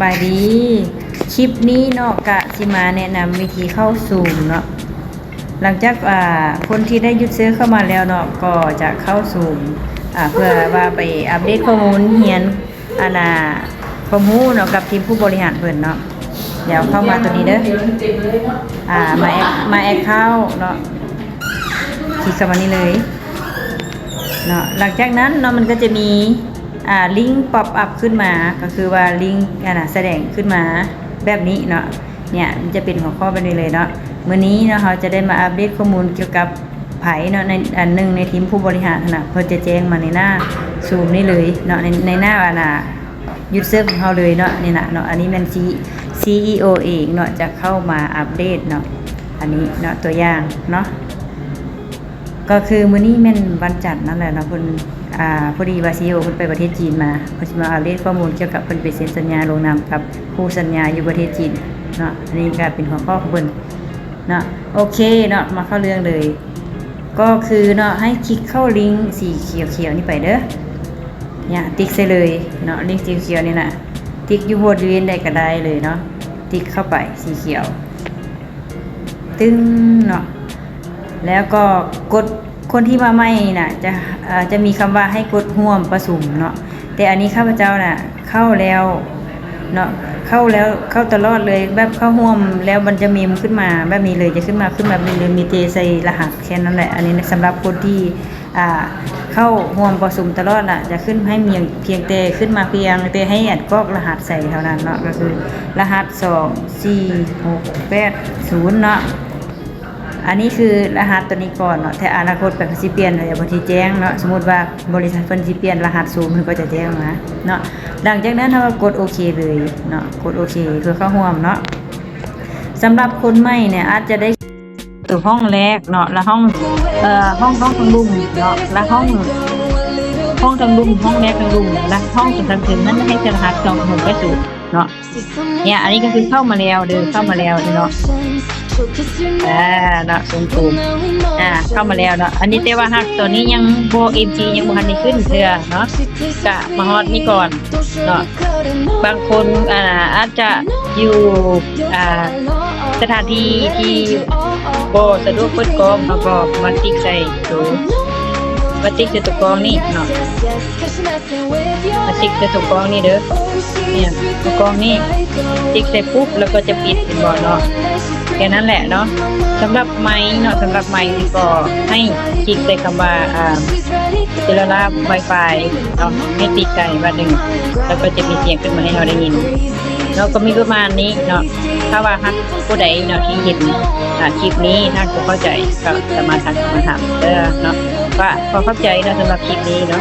ສະບາຍດີ ຄລິບນີ້ເນາະ ກະຊິມາແນະນຳວິທີເຂົ້າຊູມເນາະ. ຫຼັງຈາກ ອ່າ ຄົນທີ່ໄດ້ຢູເຊີເຂົ້າມາແລ້ວເນາະ ກໍຈະເຂົ້າຊູມ ອ່າ ເພື່ອວ່າໄປອັບເດດຂໍ້ມູນຮຽນ ອັນນ່າ ຄວາມຮູ້ເນາະ ກັບທີມຜູ້ບໍລິຫານເພິ່ນເນາະ. ດຽວເຂົ້າມາຕົວນີ້ເດີ ອ່າ ມາແອັກ ມາແອັກເຄົາເນາະ ຄລິກເຂົ້າມານີ້ເລີຍເນາະ. ຫຼັງຈາກນັ້ນເນາະ ມັນກໍຈະມີ ອ່າ ລິງປັອບອັບຂຶ້ນມາ ກໍຄືວ່າລິງ ອັນນ່າ ສະແດງຂຶ້ນມາແບບນີ້ເນາະ. ເນີ້ຍ ມັນຈະເປັນຫົວຂໍ້ແບບນີ້ເລີຍເນາະ. ມື້ນີ້ເນາະ ເຮົາຈະໄດ້ມາອັບເດດຂໍ້ມູນກ່ຽວກັບໃຜເນາະ ໃນ ອັນໜຶ່ງໃນທີມຜູ້ບໍລິຫານຫັ້ນນະ ເພິ່ນຈະແຈ້ງມາໃນໜ້າຊູມນີ້ເລີຍເນາະ ໃນ ໃນໜ້າ ອັນນ່າ ຢູເຊີຂອງເຮົາເລີຍເນາະ. ນີ້ນະເນາະ ອັນນີ້ແມ່ນຊີ ຊີອີໂອເອງເນາະ ຈະເຂົ້າມາອັບເດດເນາະ. ອັນນີ້ເນາະ ຕົວຢ່າງເນາະ ກໍຄືມື້ນີ້ແມ່ນວັນຈັນນັ້ນແຫຼະເນາະ ເພິ່ນ ອ່າ ພໍດີວ່າຊີອີໂອເພິ່ນໄປປະເທດຈີນມາ ເພິ່ນຊິມາອັບເດດຂໍ້ມູນກ່ຽວກັບເພິ່ນໄປເຊັນສັນຍາລົງນາມກັບຄູ່ສັນຍາຢູ່ປະເທດຈີນເນາະ. ອັນນີ້ກໍເປັນຫົວຂໍ້ຂອງເພິ່ນເນາະ. ໂອເຄເນາະ ມາເຂົ້າເລື່ອງເລີຍ ກໍຄືເນາະ ໃຫ້ຄລິກເຂົ້າລິງສີຂຽວໆນີ້ໄປເດີ. ເນີ້ຍ ຕິກໃສ່ເລີຍເນາະ ລິງສີຂຽວນີ້ນະ ຕິກຢູ່ໂພດຢູເອັນໃດກໍໄດ້ເລີຍເນາະ. ຕິກເຂົ້າໄປສີຂຽວ ຕຶ້ງເນາະ ແລ້ວກໍກົດ ຄົນທີ່ມາໃໝ່ນະ ຈະ ເອີ ຈະມີຄຳວ່າໃຫ້ກົດຮ່ວມປະຊຸມເນາະ. ແຕ່ອັນນີ້ຂ້າພະເຈົ້ານະ ເຂົ້າແລ້ວເນາະ ເຂົ້າແລ້ວ ເຂົ້າຕະຫຼອດເລີຍ ແບບເຂົ້າຮ່ວມແລ້ວມັນຈະເມມຂຶ້ນມາແບບນີ້ເລີຍ ຈະຂຶ້ນມາ ຂຶ້ນມາແບບນີ້ເລີຍ ມີແຕ່ໃສ່ລະຫັດແຄ່ນັ້ນແຫຼະ. ອັນນີ້ສຳລັບຄົນທີ່ ອ່າ ເຂົ້າຮ່ວມປະຊຸມຕະຫຼອດນະ ຈະຂຶ້ນໃຫ້ພຽງ ພຽງແຕ່ ຂຶ້ນມາພຽງແຕ່ໃຫ້ອັນກອກລະຫັດໃສ່ເທົ່ານັ້ນເນາະ ກໍຄືລະຫັດສອງສີ່ຫົກແປດສູນເນາະ. ອັນນີ້ຄືລະຫັດຕົວນີ້ກ່ອນເນາະ ແຕ່ອະນາຄົດເພິ່ນຊິປ່ຽນ ດຽວເພິ່ນຊິແຈ້ງເນາະ. ສົມມຸດວ່າບໍລິສັດເພິ່ນຊິປ່ຽນລະຫັດສູນ ເພິ່ນກໍຈະແຈ້ງມາເນາະ. ຫຼັງຈາກນັ້ນເຮົາກໍກົດໂອເຄເລີຍເນາະ ກົດໂອເຄເພື່ອເຂົ້າຮ່ວມເນາະ. ສຳລັບຄົນໃໝ່ເນຍອາດຈະໄດ້ ຕົວຫ້ອງແລກເນາະ ລະຫ້ອງ ເອີ ຫ້ອງ ຫ້ອງທາງລຸ່ມເນາະ ລະຫ້ອງ ຫ້ອງທາງລຸ່ມ ຫ້ອງແລກທາງລຸ່ມ ລະຫ້ອງທາງເທິງນັ້ນໃຫ້ໃສ່ລະຫັດສອງຫົກແປດສູນເນາະ. ເນີ້ຍ ອັນນີ້ກໍຄືເຂົ້າມາແລ້ວເດີ ເຂົ້າມາແລ້ວເນາະ. ອ່າ ເນາະ ສູງໆ ອ່າ ເຂົ້າມາແລ້ວເນາະ. ອັນນີ້ແຕ່ວ່າຫາກຕອນນີ້ຍັງບໍ່ ເອັມທີ ຍັງບໍ່ທັນໄດ້ຂຶ້ນເທື່ອເນາະ ກະມາຮອດນີ້ກ່ອນເນາະ. ບາງຄົນ ອ່າ ອາດຈະຢູ່ ອ່າ ສະຖານທີ່ທີ່ບໍ່ສະດວກເປີດກ້ອງ ເຮົາກໍມາຕິກໃສ່ໂຕ ມາຕິກໃສ່ໂຕກ້ອງນີ້ເນາະ ມາຕິກໃສ່ໂຕກ້ອງນີ້ເດີ. ເນີ້ຍ ໂຕກ້ອງນີ້ ຕິກໃສ່ປຸບ ແລ້ວກໍຈະປິດ ເຫັນບໍ່ເນາະ. ແຄ່ນັ້ນແຫຼະເນາະ. ສຳລັບໄມເນາະ ສຳລັບໄມນີ້ກໍໃຫ້ຄລິກໃສ່ຄຳວ່າ ອ່າ ເຊລູລາ ວາຍຟາຍ ເນາະ ໃຫ້ຕິກໃສ່ບາດໜຶ່ງ ແລ້ວກໍຈະມີສຽງຂຶ້ນມາໃຫ້ເຮົາໄດ້ຍິນເນາະ. ກໍມີປະມານນີ້ເນາະ. ຖ້າວ່າຫາກຜູ້ໃດເນາະທີ່ເຫັນ ອ່າ ຄລິບນີ້ ຫາກບໍ່ເຂົ້າໃຈ ກໍສາມາດທັກມາຖາມເດີເນາະ ວ່າຂໍຂອບໃຈເນາະ ສຳລັບຄລິບນີ້ເນາະ.